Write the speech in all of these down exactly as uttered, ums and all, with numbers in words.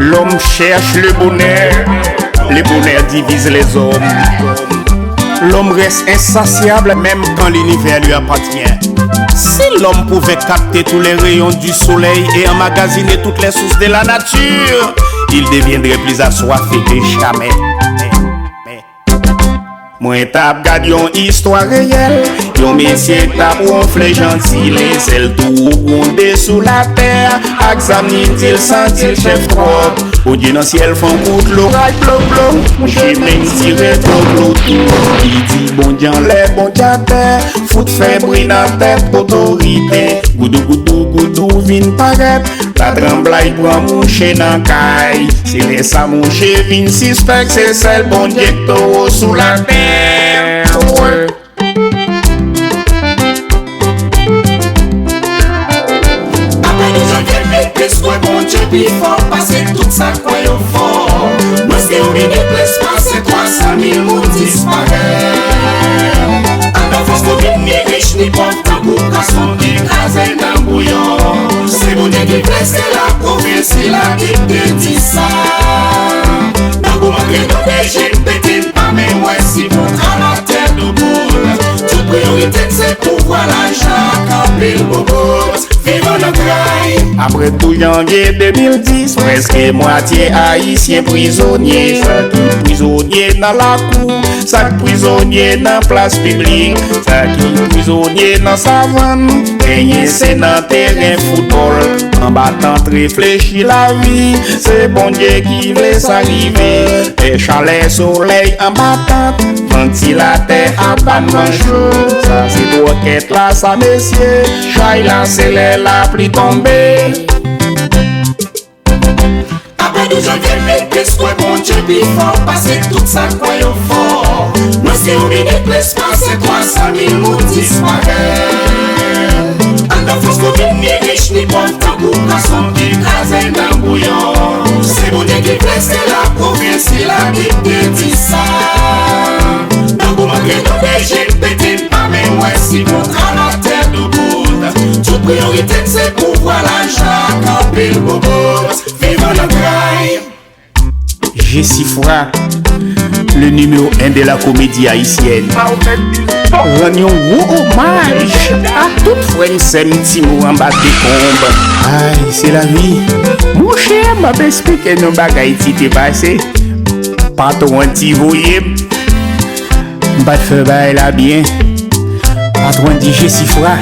L'homme cherche le bonheur, le bonheur divise les hommes. L'homme reste insatiable même quand l'univers lui appartient. Si l'homme pouvait capter tous les rayons du soleil et emmagasiner toutes les sources de la nature, il deviendrait plus assoiffé que jamais. Mwen t ap gad yon istwa reyèl, yon mesye t ap wonfle jan ti lensèl, tou wou gwonde sou latè, ak zam li di l santi l chèf twòp. Bondye nan syèl fè yon kout loray plo plo, mouche menm tire plo plo tou. Li di Bondye anlè, Bondye atè, fout fè bri nan tèt otorite. Goudou goudou goudou vin parèt, latranblay pran mouche nan kay. Se lè sa mouche vin sispèk se sèl Bondye k towo sou latè. Apa nou janvye met plis kwè Bondye pi fò pase tout sa kwè yo fò. Mwen se yon minit plis pase twa san mil moun disparèt. Anba fòs nou vin ni rich ni pòv tankou kason ki kraze nan bouyon. Se Bondye ki vle, se lapwofesi Labib te di sa. Tankou mwen te tande Jim Petin pa men wè si kontra latè doubout. Tout priyorite n se pouvwa, lajan ak anpil boubout. Viv an antrèy. Apre douz janvye de mil dis, prèske mwatye Ayisyen prizonye. Sa ki prizonye nan lakou, sa k prizonye nan plas piblik, sa ki prizonye nan savann, genyen se nan teren foutbòl. Anba tant reflechi lavi, se Bondye ki vle sa rive. Fè chalè solèy anba tant, vantilatè ap ban van cho. Sa se twòkèt la sa mesye, chay la se lè lapli tonbe. Apre douz janvye mil plis kwè Bondye pi fò pase tout sa kwè yo fò. Mwen se yon minit plis pase twa san mil moun disparèt. Anndan fòs nou vin ni rich ni pòv tankou kason ki kraze nan bouyon. Se Bondye ki vle, se lapwofesi Labib te di sa. Tankou mwen te tande Jim Petin pa men wè si kontra latè doubout. Tout priyorite n se pouvwa, lajan ak anpil boubout. Viv an antrèy. Jesifra, le numéro un de la comédie haïtienne, rann yon gwo omaj a tout frè m, sè m, timoun anba dekonb. Ay, se lavi. Monchè, m ap esplike nou bagay ti te pase. Patwon an ti voye m. M pa t fè bagay la byen. Patwon di Jesifra,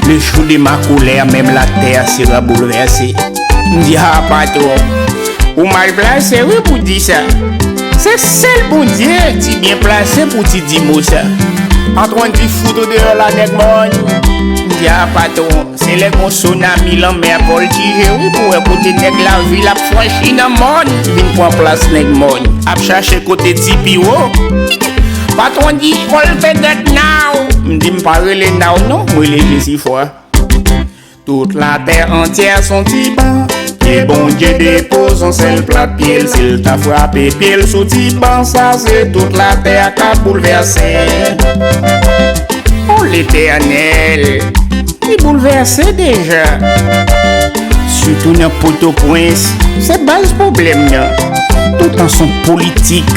le jour de ma colère, même la terre sera bouleversée. M di, ah, patwon, ou mal plase, wi, pou di sa. Se sèl Bondye ki byen plase pou ti di mo sa. Patwon di, fout ou deyò la, nèg mòn. M di, ah, patwon, se lè gon sonami lanmè ap vòltije, wi, pou wè kote nèg lavil ap franchi nan mòn, vin pran plas nèg mòn, ap chache kote ti pi wo. Patwon di, "All the dead now." M di, "M pa rele Now non, m rele Jesifra." Tout la tè antyè s on ti ban, ke Bondye depoze on sèl plat pye l. Si l ta frape pye l sou ti ban sa, se tout la tè a k ap boulvèse. O Letènèl, li boulvèse deja. Sitou nan Pòtoprens, se baz pwoblèm nan. Toutan s on politik,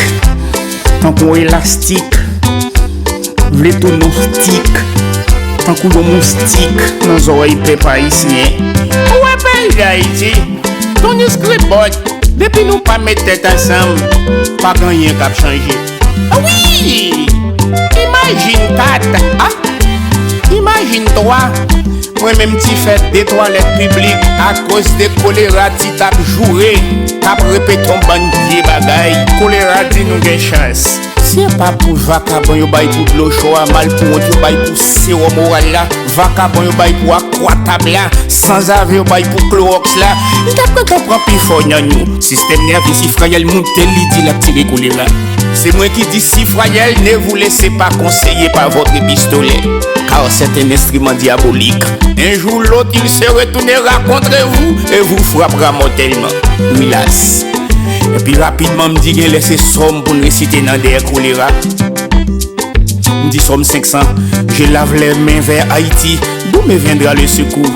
tankou elastik, vle tounen w stik, tankou yon moustik nan zòrèy pèp ayisyen. Ou wè peyi Dayiti, Tony Scribot, depi nou pa met tèt ansanm, pa gen anyen k ap chanje. Wi! Imajin kat, a! Imajin twa! Mwen menm ti fè de twalèt piblik akoz de kolera ti t ap joure, t ap repete yon bann vye bagay. Kolera di nou gen chans. Si e pa pou vakaban yo bay pou dlo cho a, malpouwont yo bay pou sewòm oral la, vakaban yo bay pou akwatab la, sanzave yo bay pou klowòks la, li t ap gentan pran pifò nan nou. Sistèm nève Sifrayèl moute l, li di l ap tire kolera. C'est moi qui dis Sifrayèl, ne vous laissez pas conseiller par votre pistolet, car c'est un instrument diabolique. Un jour ou l'autre, il se retournera contre vous et vous frappera mortellement. Relax. Epi rapidman, m di genlè se sòm pou n resite nan dèyè kolera. M di sòm senk san, je lave les mains vers Haïti, d'où me viendra le secours.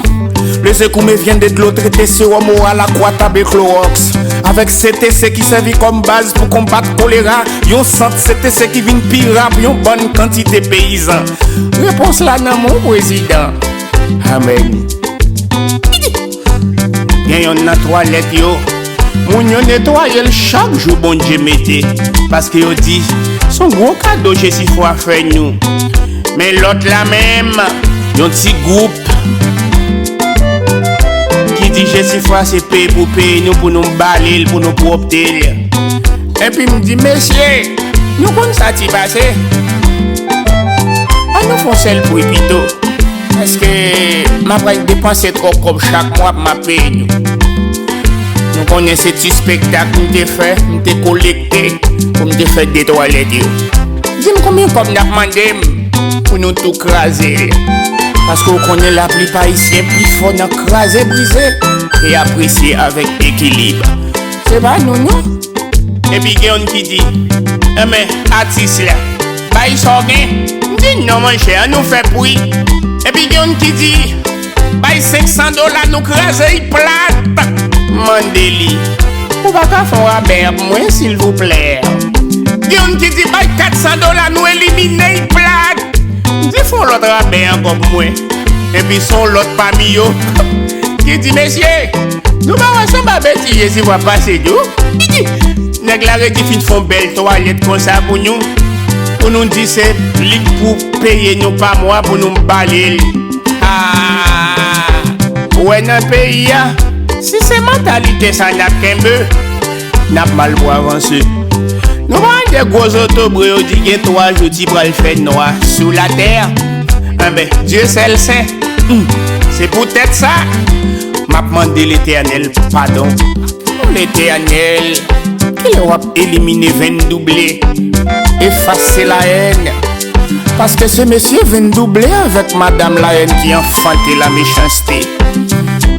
Le secours me vient de dlo trete, sewòm oral, akwatab e klowòks. Avèk C T C ki sèvi kòm baz pou konbat kolera, yon sant C T C ki vin pi ra pou yon bann kantite peyizan. Repons la nan men w, prezidan. Amèn. Gen yonn nan twalèt yo, moun yo netwaye l chak jou Bondye mete, paske yo di, se yon gwo kado Jesifwa fè nou. Men lòt la menm, yon ti gwoup ki di Jesifwa se peye pou peye nou, pou nou bale l, pou nou pwòpte l. Epi m di, mesye, nou konn sa ti pase? Ann nou fè yon sèl pri pito. Paske m ap pral depanse twòp kòb chak mwa pou m ap peye nou. Nou konnen se ti spektak m te fè, m te kolekte pou m te fè de twalèt yo. Di m konbyen kòb n ap mande m pou nou tou kraze l. Paske w konnen laplipa Ayisyen pi fò nan kraze brize e apresye avèk ekilib. Se pa nou, non. Epi gen youn ki di, enben, atis la, bay sa w gen. M di, non, monchè, ann nou fè pri. Epi gen youn ki di, bay senk san dola, nou kraze y plat. M mande li, ou pa ka fè yon rabè pou mwen, silvouplè? Gen youn ki di, bay kat san dola, nou elimine y plat. M di, fè yon lòt rabè ankò pou mwen. Epi se yon lòt pami yo ki di, mesye, nou pa wè se yon babetije si w ap pase di w. Nèg la redi fin fè yon bèl twalèt konsa pou nou, pou nou di se li k pou peye nou pa mwa pou nou bale l. Ah, ou wè nan peyi a, si se mantalite sa n ap kenbe, n ap mal pou avanse. Nou pa wè de gwo zotobre yo di gen twa jou ti pral fè nwa sou latè? Enben, Dye sèl sen. Hmm. Se poutèt sa, m ap mande Letènèl padon. O Letènèl, kilè w ap elimine venn double, efase la èn? Paske se mesye venn double avèk madanm la èn ki anfante la mechanste.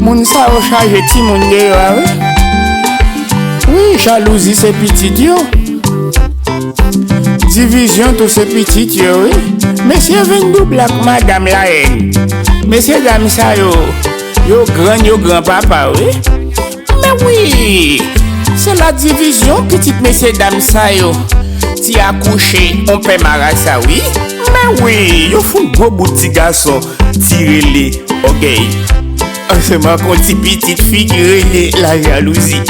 Moun sa yo chaje timoun deyò a, wi. Wi, jalouzi se pitit yo. Divizyon tou se pitit yo, wi. Mesye venn double ak madanm la èn. Mesye dam sa yo, yo grann, yo granpapa, wi. Men wi, se la divizyon pitit mesye dam sa yo ti akouche on pè marasa, wi. Men wi, yo fout gwo bout ti gason ti rele ògèy. Ansanm ak on ti pitit fi ki rele la jalouzi.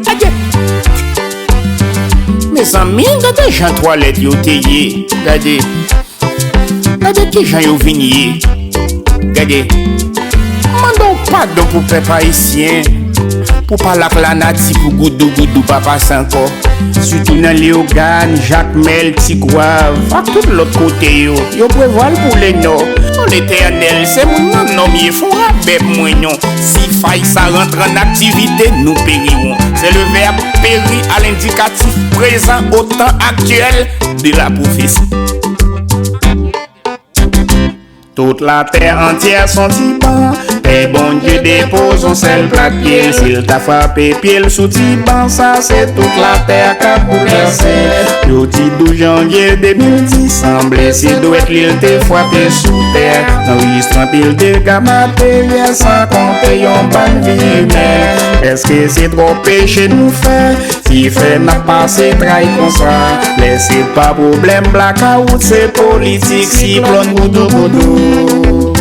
Adye! Mezanmi, gade jan twalèt yo te ye. Gade. Gade kijan yo vin ye. Gade. Mande w padon pou pèp ayisyen, pou pale ak lanati pou goudougoudou pa pase ankò. Sitou nan Leyogàn, Jakmèl, Tigwav, ak tout lòt kote yo. Yo prevwa l pou Lenò. O Letènèl, se moun nan nonm ye, fè w rabè pou mwen non. Si fay sa rantre an aktivite, nou perirons. C'est le verbe périr à l'indicatif présent au temps actuel de la prophétie. Tout latè antyè s on ti ban, e Bondye depoze on sèl plat pye l. Si l ta frape pye l sou ti ban sa, se tout latè a k ap boulvèse. Yo di douz janvye de mil dis, sanble se dwèt li l te frape sou tè. Nan ris anpil dega materyèl, san konte yon bann vimè. Èske se twòp peche nou fè? Ki fè n ap pase tray konsa. Lè se pa pwoblèm blakawout, se politik siklòn goudougoudou.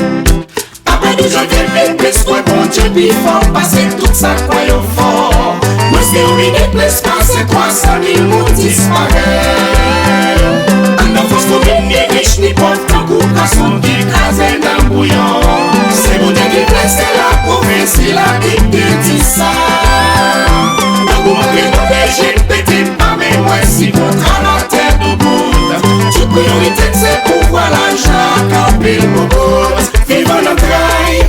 Apre douz janvye, plis kwè Bondye pi fò pase tout sa k kwè yo fò. Mwens de yon minit, plis pase twa san mil moun disparèt. Anndan fòs komin, ni rich ni pòv, tankou kason ki kraze nan bouyon. Se Bondye ki blese lapwovens, se Labib ki di sa. Nan moman ke nou deje pete pa men mwen si kontra latè doubout. Tout priyorite n se pouvwa, lajan ak anpil boubout. Vivan nan tray.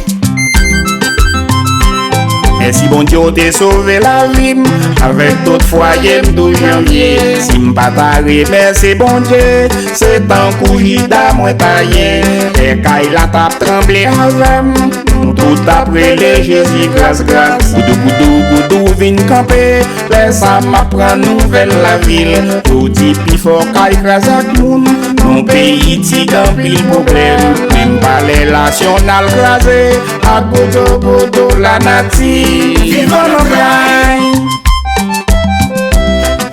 Mèsi Bondye w te sove lavi m, avèk tout fwaye m douz janvye. Si m pa ta remèsye Bondye, se tankou Jida mwen ta ye. Tè kay la t ap tranble avè m, m Nou tout ap rele Jezi gras, gras. Goudou, goudou, goudou, vin kanpe. Lè sa m ap pran nouvèl lavil. Yo di pifò kay kraze ak moun. Nou peyi ti gen anpil pwoblèm. Menm palè nasyonal kraze. Ak goudou, goudou, lanati. Viv an Lagray.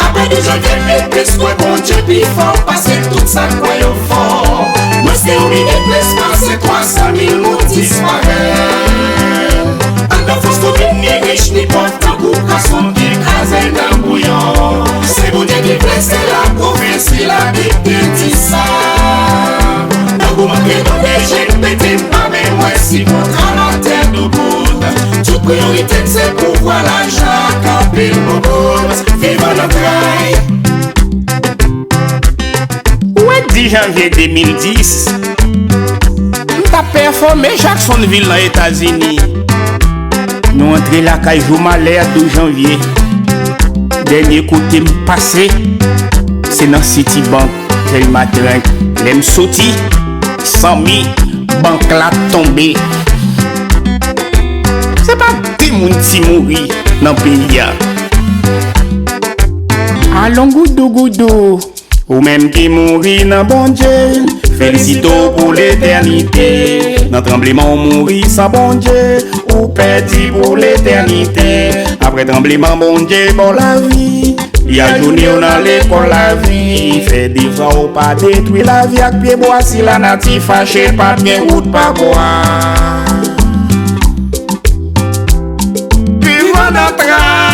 Apre de janvye, plis kwè Bondye pi fò pase tout sa k kwè yo fò. Mwens ke yon minit, plis pase twa san mil moun disparèt. Anndan Fòs komin, ni rich ni pòv, tankou kason ki kraze nan bouyon. Se Bondye ki vle, se la pwofesi Labib te di sa. Nan gwo manke nou deje pete pa men mwen si kontra latè doubout. Tout priyorite n se pouvwa, lajan ak anpil boubout. Viv an Lagray. Ou wè dis janvye de mil dis, m t ap pèfòme Jacksonville nan Etazini. Nou antre lakay jou malè a douz janvye. Dènye kote m pase, se nan Citibank. Jèn maten, lè m soti, sanmi, bank la tonbe. Se pa de moun ti mouri nan peyi a. Alon goudou goudou. Ou menm ki mouri nan Bondye, felisite w pou letènite. Nan tranbleman w mouri san Bondye, ou pèdi pou letènite. Apre tranbleman, Bondye ba w lavi. Li ajouni w nan lekòl lavi. Fè devwa w, pa detwi lavi ak pyebwa. Si lanati fache, pa t gen wout pa bwa. Viv an Lagray.